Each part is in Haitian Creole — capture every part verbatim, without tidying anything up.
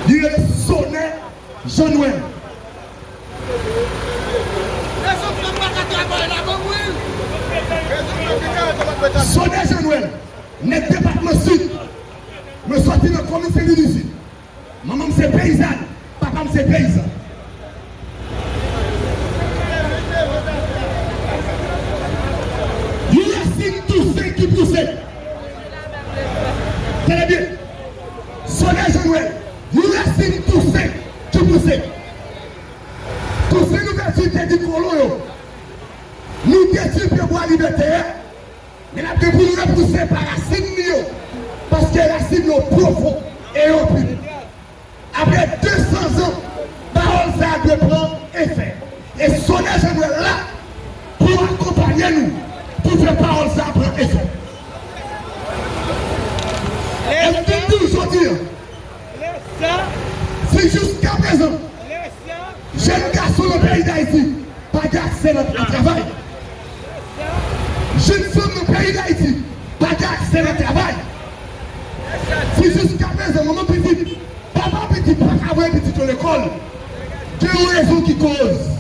Li rele Sonè Jean Noël. Sonè Jean Noël, nèg depatman Sid. Mwen sòti nan komin Senlwi di Sid. Manman m se peyizàn, papa m se peyizan. Yon rasin Tousen ki pouse. Tande byen. Sonè Jean Noël, yon rasin Tousen ki pouse. Tousen Louvèti te di kolon yo, nou detwi pyebwa libète a, men n ap gen pou nou repouse pa rasin li yo, paske rasin yo pwofon e yo anpil. Apre de san zan, pawòl sa a dwe pran efè. E Sonè Jean Noël la pou akonpanye nou, pou fè pawòl sa a pran efè. E m vin di w jodi a, si jiskaprezan, jèn gason nan peyi Dayiti pa gen aksè nan, a travay. Jèn fanm nan peyi Dayiti pa gen aksè nan travay. Si jiskaprezan, manman pitit, papa pitit pa ka voye pitit yo lekòl, gen yon rezon ki koz.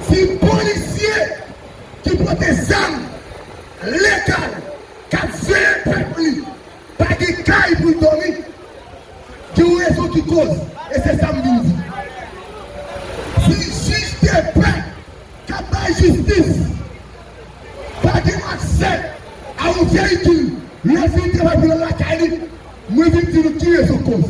Si polisye ki pote zam legal k ap veye pèp li pa gen kay pou l dòmi, gen yon rezon ki koz, e se sa m vin di. Si jij de pè k ap bay jistis pa gen aksè a yon veyikil lè l fin travay pou l al lakay li, mwen vin di nou ki rezon koz.